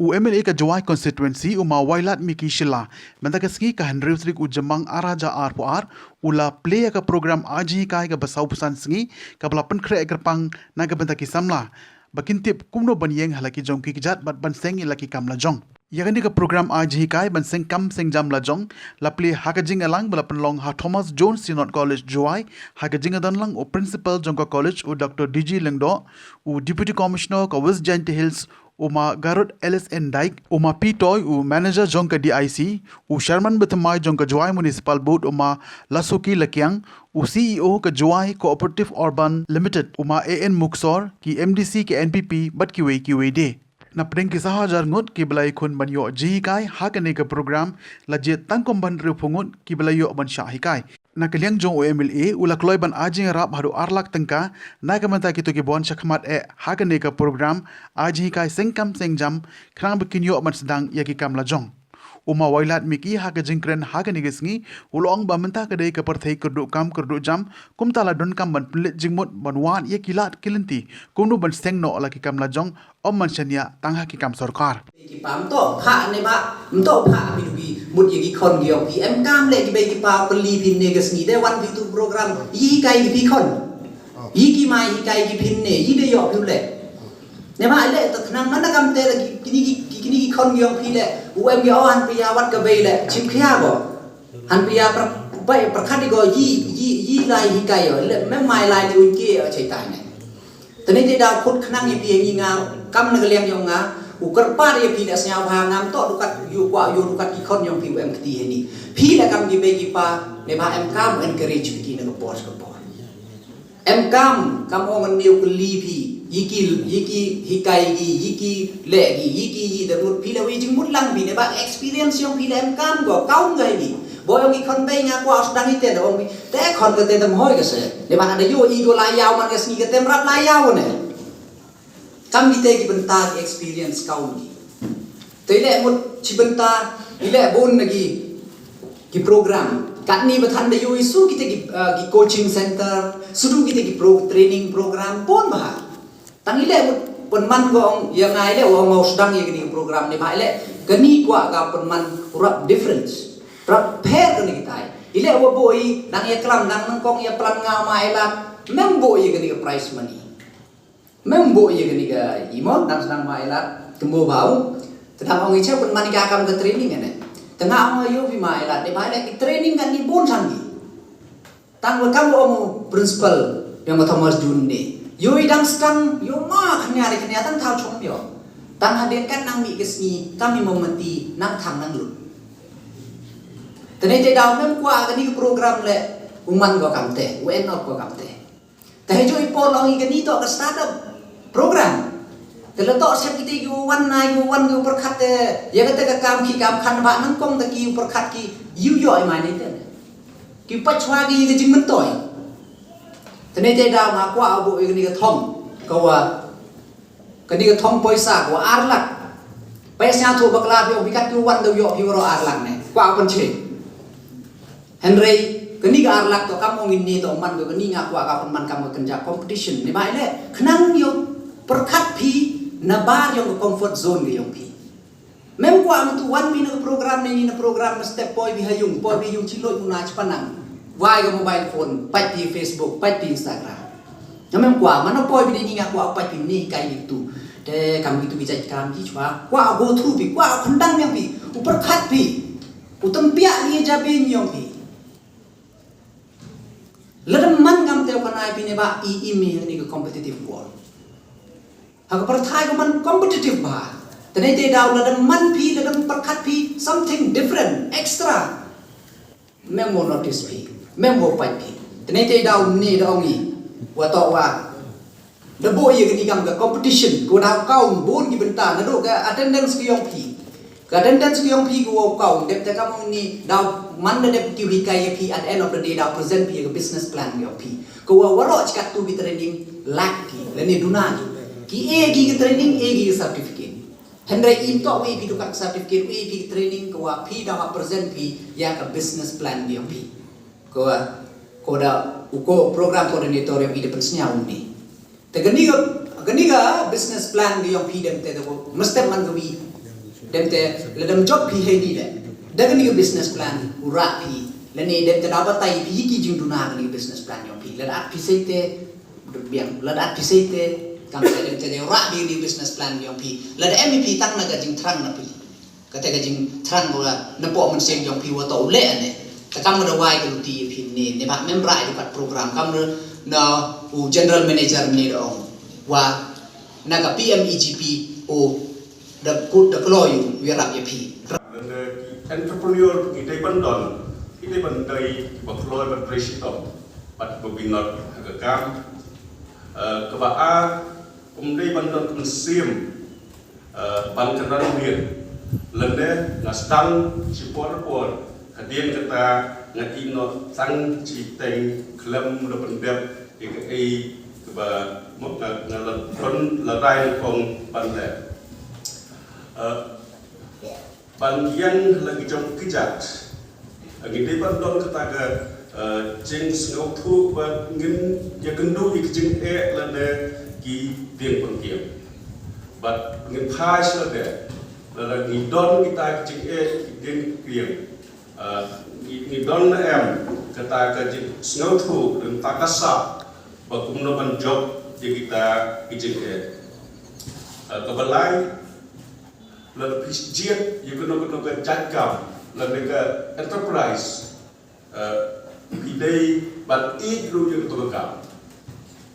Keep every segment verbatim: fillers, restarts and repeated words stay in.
U M L A ka Jowai Constituency, u Ma Wailadmiki Shylla, mynta ka sngi ka hynriew tarik u Jymmang ar hajar arphew ar, u la plie ïa ka program ai jinghikai kaba saw phew san sngi, kaba la pynkhreh kyrpang na ka bynta ki samla ba kin tip kumno ban ïeng ha la ki jong ki kjat bad ban seng ïa la ki kam lajong. Ïa kane ka program ai jinghikai ban seng kam seng jam lajong la plie ha ka jingïalang ba la pynlong ha Thomas Jones Synod College, Jowai, ha ka jingdon lang u Principal jong ka college, u Doctor D G Lyngdoh, u Deputy Commissioner ka West Jaintia Hills, u Ma Garod L S N Dyke, u Ma P Toy, u Manager jong ka D I C, u Chairman bathymmai jong ka Jowai Municipal Board, u Ma Lasuki Lakiang, u C E O ka Jowai Cooperative Urban Limited, u Ma A N Muksor, ki M D C ka N P P, bad kiwei kiwei de. Na pdeng ki saw hajar ngut kiba la ïakhun ban ïoh jinghikai ha kane ka program, la jied tang kumba hynriewphew ngut kiba la ïoh ban shah hikai. Na ka liang jong u M L A, u la kloi ban ai jingïarap haduh ar lak tyngka na ka bynta kito kiba wan shakhmat eh ha kane ka program ai jinghikai seng kam seng jam, khnang ba kin ïoh ban sdang ïa ki kam lajong. U Ma Wailadmiki ha ka jingkren ha kane ka sngi, u la ong ba mynta ka dei ka pyrthei kyrduh kam kyrduh jam, kumta la donkam ban pynleit jingmut ban wad ïa ki lad ki lynti kumno ban seng noh la ki kam lajong, ym ban shaniah tang ha ki kam sorkar. Ki pam to pha ne ba, to pha bi du bi mut ïa ki khon ki ong ki em kam le ki bei ki pa peli phin ne ka sngi de wan phi tu program, ïa hikai ki phi khon, ïa ki mai hikai ki phin ne, ïa de ïoh phi le. Ne ba le to khnang mana kam te la ki kini ki kini ki khon ki ong phi le, u em ki o han phi ïa wat ka bei le chim khia go, han phi ïa pra bai pra khat go ïa ïa ïa lai hikai ïa le mem mai lai ni un ki ïa chai tai ne. Tene te da khut khnang ïa phi ïa ngi nga kam na ka liang ïong nga, u kyrpad ïa phi da sñiaw bha ngam to dukat ïu kwah ïu dukat ki khon ïong phi u em kti ïa ni. Phi la kam ki bei ki pa ne ba em kam encourage phi ki na ka por ka por. Em kam kam ong ne u kylli phi ïa ki ïa ki hikai ki ïa ki le ki ïa ki ïa da mut phi la wi jingmut lang phi ne ba experience ïong phi la em kam go kaun ga ni. Bo ïong ki khon bei nga kwah sdang ite da ong phi. Te khon kate te mhoi ka se. Ne ba da ïoh i ko la ïaw man ka sngi kate mrap la ïaw ne. Kam kite ki bynta ki experience kaun ki. Te ile mut chi bynta ile bun na ki ki program. Katni ba than da ïoh i su kite ki, uh, ki coaching center, su du kite ki pro training program bun ba. Tang ile mut pynman ko ong ïa nga ile ong ong sdang ïa kini ki program ne ba ile kani kwah ka pynman rap difference. Prepare kane kitai. Ile wa boi dang ïa klam dang nangkong ïa plan nga ma ila mem boi ïa kane ka prize money. Mem boi ïa kane ka imo dang sdang ma ila tumbo bau. Tedang ong icha pun mani ka kam ka training ane. Tengah ong ïa wi ma ila de ba ile ki training kan ni bon sang ni. Tang wa kam ong principal yang ma Thomas Jun ni. Yo i dang sdang yo ma khania de khania tang thau chong yo. Tang hadien kan nang mi ke sngi kam imo mati nang thang nang lut. Tene te daw mem kwah kani ka program le uman ko kamte, u en ko kamte. Te heju i por long i kani to ka startup program. Te le to sep kite ki wan na ki wan ki perkhat te ya kate ka kam ki kam khan ba nang kong te ki perkhat ki yu yo i mani te. Ki pachwa ki ka jingmentoi. Tene te daw ma kwah abu i kani ka thong ka wa Kani ka thong poisa ko ar lak. Poisa thu bakla phi ong bikat phi wan da ïoh phi waro ar lak ne. Kwah pynche. Hynrei kani ka ar lak to kam ong in ni to man ko kani nga kwah ka pynman kam ka kynja competition ne bai le. Khnang ïoh pyrkhat phi na bar ïong ka comfort zone ka ïong phi. Mem kwah mutu wan phi na ka program ne ni na program na step poi phi ha ïung poi phi ïung chi loi muna chi panang. Wai ka mobile phone, pait phi Facebook, pait phi Instagram. Nga mem kwah, mano poi bide ni nga kwah pait phi ni kai gitu. Te kam gitu ki jait kam ki chwa. Kwah go through phi, kwah khundang yang phi. U pyrkhat phi. U tympiah ni ja bin yong phi. Lada man ngam te u kanai phi ne ba i i mi ni ka competitive world. Ha ka pyrthai ka man competitive ba. Tene te daw lada man phi, lada pyrkhat phi something different, extra. Mem mo notice phi, mem mo pait phi. Tene te daw ni da ong i. Wa to wa. Da bo ye kani kam ka competition, ko daw kaun bun ki bynta, na do ka attendance ki yong phi. Ka attendance ki yong phi ko wa kaun, dep te kam ong ni, daw man da dep ki hikai ya phi at the end of the day daw present phi ka business plan ki yong phi. Ko wa waro chikat tu ki training, lak ki, lani duna ki. Ki e ki training, e ki certificate. Hynrei im to wi phi dukan certificate wi phi training ko wa phi da wa present phi ya ka business plan wi phi. Ko wa ko da u ko program coordinator wi da pensnya uni. Te gani ga gani ga business plan wi phi dem te ko mesti man wi. Dem te lada ym jop phi hei ni de, da kani ka business plan u rah phi, lane dem te da batai phi ïa ki jingduna kani ka business plan jong phi. Lada at phi sei te, biang, lada at phi sei te, kam sei, dem te u rah phi kani ka business plan jong phi. Lada em phi tang na ka jingthrang na phi, kata ka jingthrang ba na pok mynsiem jong phi wa to u leh ne. Te kam da wai ka luti ïa phi ne, ne ba mem rah ïa ka program kam na u general manager ne da ong wa na ka P M E G P o da kut da kloi u ïarap ïa phi. Lada ki entrepreneur ki dei ban don, ki dei ban dei ba kloi ban trei shitom bad ba binot ha ka kam. Eh, kaba ar, ym dei ban don mynsiem, eh, ban kynran miet. Lada nga sdang shi por por, hadien kata nga ïeh noh tang shi teng khlem da pyndep ïa kaei kaba mut nga, nga la don la rai nyngkong ban leh. Eh, ban ïeng la ki jong ki jait. Ngi dei ban don kata ka, eh, jingsngewthuh ba ngin ïakynduh ïa ki jingeh lane ki dieng pynkieng. Bad ngin phai sha lade lada ngi don kita ki jingeh ki dieng pynkieng. Eh, ngi, ngi don ne em kata ka jingsngewthuh lane kata ka sap ba kumno ban jop ïa kita ki jingeh. Eh, kaba lai, lada phi jied ïa kano kano ka jait kam lane ka enterprise, eh, phi dei ban ïeit ruh ïa kato ka kam.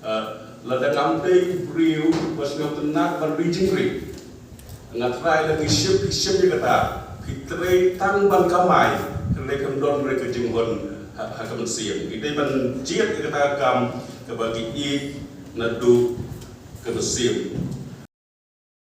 Eh, lada ngam dei u briew ba sngewtynnat ban ri jingri, nga trai lada ngi shim, phi shim ïa kata, phi trei tang ban kamai, kane kam don re ka jinghun ha, ha ka mynsiem. Ngi dei ban jied ïa kata ka kam kaba ngi ïeit naduh ka mynsiem.